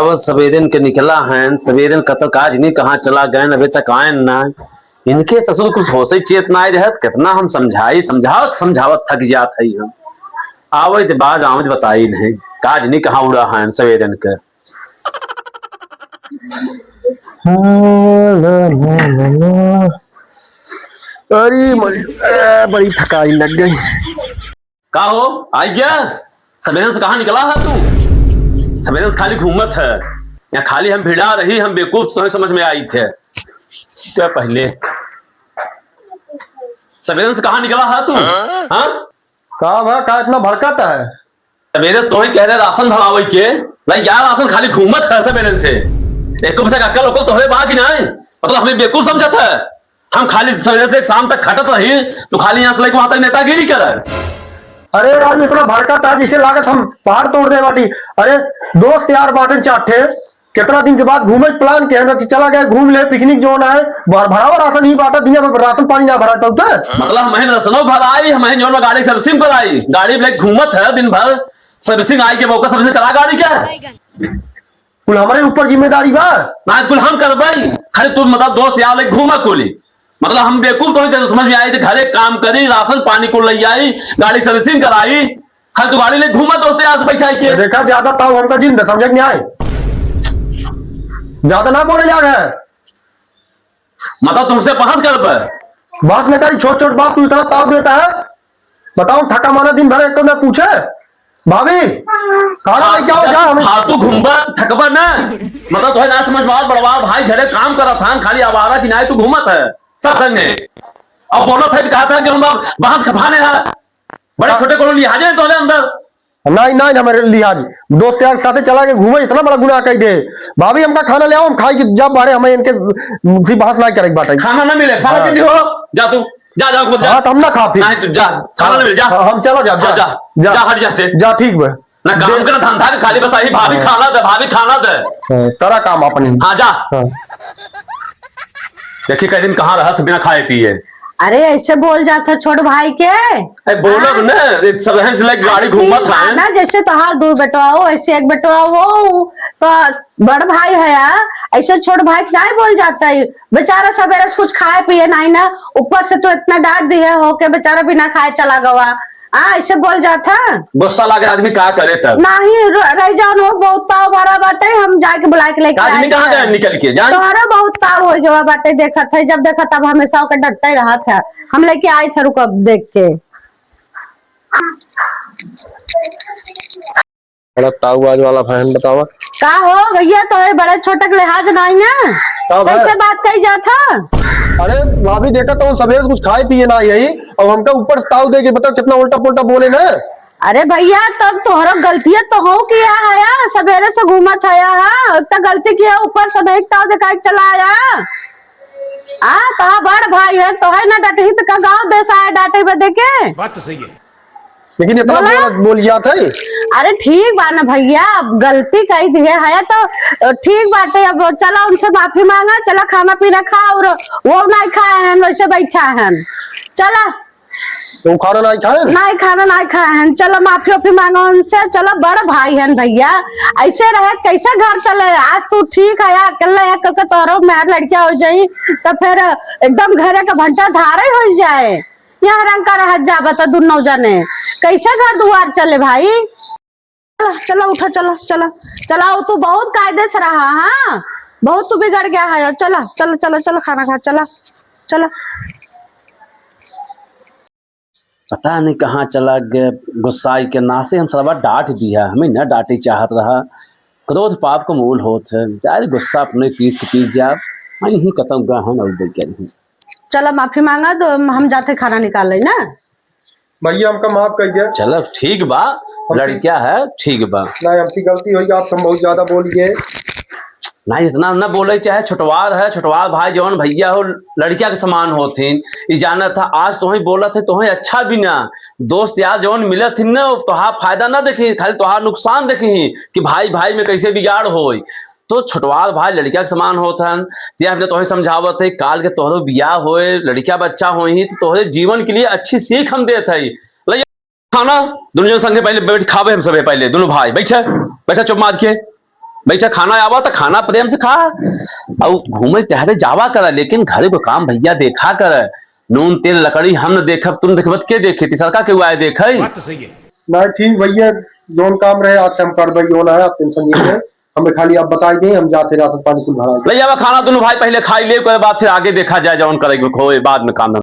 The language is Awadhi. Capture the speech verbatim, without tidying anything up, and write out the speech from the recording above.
बस सवेरे इनके निकला हैं, सवेरे इनका तो काज नहीं कहाँ चला गए, अबे तक आए ना। इनके ससुर कुछ होश ही चेत ना रहत, कितना हम समझाई, समझावत समझावत थक जात है हम। आवे तो बाज आवे तो बताई नहीं, काज नहीं कहाँ उड़ा है सवेरे इनके। अरे मर-, ए, बड़ी थकाई लग गई। का हो, आई गया? सवेरे से कहाँ निकला है तू? सवेरे से खाली घूमत है। यहाँ खाली हम भिड़ा रही, हम बेवकूफ तो समझ में आई थे। क्या पहले? सवेरे से कहाँ निकला है तू? हाँ? का भा, का इतना भड़कत है? सवेरे से तोही कह रहे राशन भरावे के, नहीं यार, राशन खाली घूमत है सवेरे से। एको पैसा का अक्ल ओकल तोहरे बा कि नहीं? मतलब हमें बेवकूफ समझत है? हम खाली सवेरे से लेके शाम तक खटत रही, तू खाली यहाँ से लेके वहां तक नेतागिरी करे। अरे राजू, इतना भड़कत है, जैसे लागत हम पहाड़ तोड़ दे बाटी। अरे दोस्त यार बाटे चार ठे, कितना दिन के बाद घूमे के plan किहे, चला गए घूम ले, picnic जोन है, भर-, भरावा राशन ही बाटा, दुनिया में राशन पानी ना भरा तो। मतलब हम राशनो भराई, हम जौन गाड़ी servicing कराई, गाड़ी में लेके घूमत है दिन भर, servicing आई के मौका servicing करा गाड़ी के। कुल हमरे ऊपर जिम्मेदारी बा। ना, कुल हम करबाई, खाली तू मतलब दोस्त यार लेके घूमा कुली। मतलब हम बेवकूफ तो नहीं, समझ में आई तो घरे काम करी, राशन पानी कुल ले आई, गाड़ी servicing कराई, खाली तू गाड़ी लेके घूमा दोस्त यार से पैसा के। देखा, ज्यादा ताव हमका जिन दे, समझ में आए? ज्यादा ना बोले जा रहा है। मतलब तुमसे बहस करबे? बहस न करी, छोट छोट बात तू इतना ताव देता है। बताओ, थका माना दिन भर एक तो न पूछे। भाभी, कहाँ खा-, जाए, क्या हो जा, हमें फालतू घूमबा, थकबा ना। मतलब तोहे ना समझ में आवत, बड़वा भाई घरे काम करत हन, खाली आवारा किनारे तू घूमत है, सब संगे। अब बोलत है, कहा था कि हम बहस खफाने हैं। बड़े हाँ। छोटे कोनो लिहाजे हैं तोहरे अंदर। नहीं, नहीं, हमारे लिहाज। दोस्त यार के साथे चला के घूमे, इतना बड़ा गुनाह कह दे। भाभी, हमका खाना ले आओ, हम खाई के जब बारे हमें इनके से बहस ना करे के बाटे। खाना ना मिले, खाना हाँ। के दियो, जा तू, जा, जा, जा। हाँ, तो हम ना खा फिर। नहीं, तू जा, खाना ना मिले, जा। हाँ, हम चला जा, हाँ, जा, जा, जा। जा, हट जा से। जा, ठीक बा। ना काम दे। के ना धंधा के, खाली बस यही भाभी हाँ। खाना दे, भाभी खाना दे। हाँ, करा काम अपनी। हाँ, जा। हाँ। देखी कई दिन कहाँ रहत बिना खाए पिए। अरे ऐसे बोल जात है छोट भाई के। ए, बोलब हाँ। न, एक सबहन से लेके गाड़ी अरे घूमत ठीक बा है। ना, जैसे तोहार दो बेटवा हो, ऐसे एक बेटवा हो, तो बड़ भाई है यार, ऐसे छोट भाई के नहीं बोल जाता है। बेचारा सवेरे से कुछ खाए पिए नहीं ना, ऊपर से तू इतना डांट दिए हो के बेचारा बिना खाए चला गवा। हाँ, ऐसे बोल जात है। गुस्सा लागे आदमी का करे तब? नहीं, र-, रह जाओ न हो, बहुत ताव भरा बाटे, हम जाके बुला के लेके आदमी आई कहाँ है। जाए निकल के? जान। तोहरा बहुत ताव हो गवा बाटे, देखत है, जब देखत तब हमेशा ओके डटते रहत है। हम लेके आई थे, रुको देख के। बड़ा ताऊ आज वाला बहन बतावा। का हो भैया, तोहे बड़े छोटे के लिहाज नाई ना? का बा? कैसे बात कही जात ह? अरे भाभी, देखा तो हम सवेरे से कुछ खाए पिए ना यही, और हमका ऊपर से ताऊ दे के बताओ कितना उल्टा पुल्टा बोले ना। अरे भैया, तब तोहरो गलतिया तो हो किया है, सवेरे से घूमत है, हाँ, इतना गलती किया, ऊपर से नहीं ताऊ दिखाई चला आया। आ, कहा बड़ भाई है, तोहे ना डटही तो का गाँव देश आया डांटे बदे के? बात तो सही है। लेकिन इतना बोला? बोल, बोल जात है। अरे ठीक बा ना भैया, अब गलती कही दिए है तो ठीक बाटे। अब चला उनसे माफी मांगा, चला खाना पीना खा, और वो नहीं खाए हैं, वैसे बैठा हैं। चला। तो खाना नहीं खाए? नहीं खाना नहीं खाए हैं, चला माफी वाफी मांगा उनसे। चला बड़ भाई हैं भैया, ऐसे रहे कैसे घर चले? आज तू ठीक है, अकेले है, कल के तोहरो मेहर लड़किया हो जाई तो फिर एकदम घरे का भंटा धारे हो जाए। यहाँ रंग का रहत जाबा त दुनो जने, कैसे घर दुआर चले भाई? चला, चला, उठा, चला, चला, चला, तू बहुत कायदे से रहा, हाँ, बहुत तू बिगड़ गया है। चला, चला, चला, चला, खाना खा, चला, चला। पता नहीं कहाँ चला गया, गुस्साई के नासे हम सरवा डांट दिया, हमें न डांटे चाहत रहा। क्रोध पाप का मूल होत है, जाए गुस्सा अपने पीस के पीस जा, यहीं खत्म गहन और देख नहीं। चला माफी मांगा तो हम जाते खाना निकाल ले ना। भैया हमका माफ कर दिया। चलो ठीक बा, हमसे लड़किया है, ठीक बा। नहीं, हमसे गलती हो गई, आप हम बहुत ज्यादा बोल गए। नहीं, इतना न बोले, चाहे छोटवार है, छोटवार भाई जवन भैया हो, लड़किया के समान होथिन। ई जानत था, आज तोहे बोलत है, तोहे अच्छा भी ना, दोस्त यार जवन मिलत ही ना, तोहार फायदा ना देखी, खाली तोहार नुकसान देखी कि भाई भाई में कैसे बिगाड़ होई। तो छोटवार भाई लड़किया के समान होत हन, या हमने तोहे समझावत है, काल के तोहरो बियाह होए, लड़किया बच्चा होई, तो तोहरे जीवन के लिए अच्छी सीख हम देत है। ले खाना, दोनों जन संगे पहले बैठ खावे हम सबे पहले, दोनों भाई, बैठे, बैठे चुप मार के। बैठा, खाना आवा तो खाना प्रेम से खा, और घूमे टहरे जावा करा, लेकिन घरे को काम भैया देखा कर। नून तेल लकड़ी हम न देखब, तुम देखबत के देखे, तीसरका के आए देखे। बात तो सही है। नहीं ठीक भैया, जौन काम रहे आज से हम करबे, जौन है आप टेंशन नहीं ले, हमें खाली आप बताई दें, हम जाते राशन पानी कुल भरा ले आवा खाना दोनों भाई, पहले खाई ले, ओकर बाद फिर आगे देखा जाए, जौन करे के होए बाद में काम धंधा।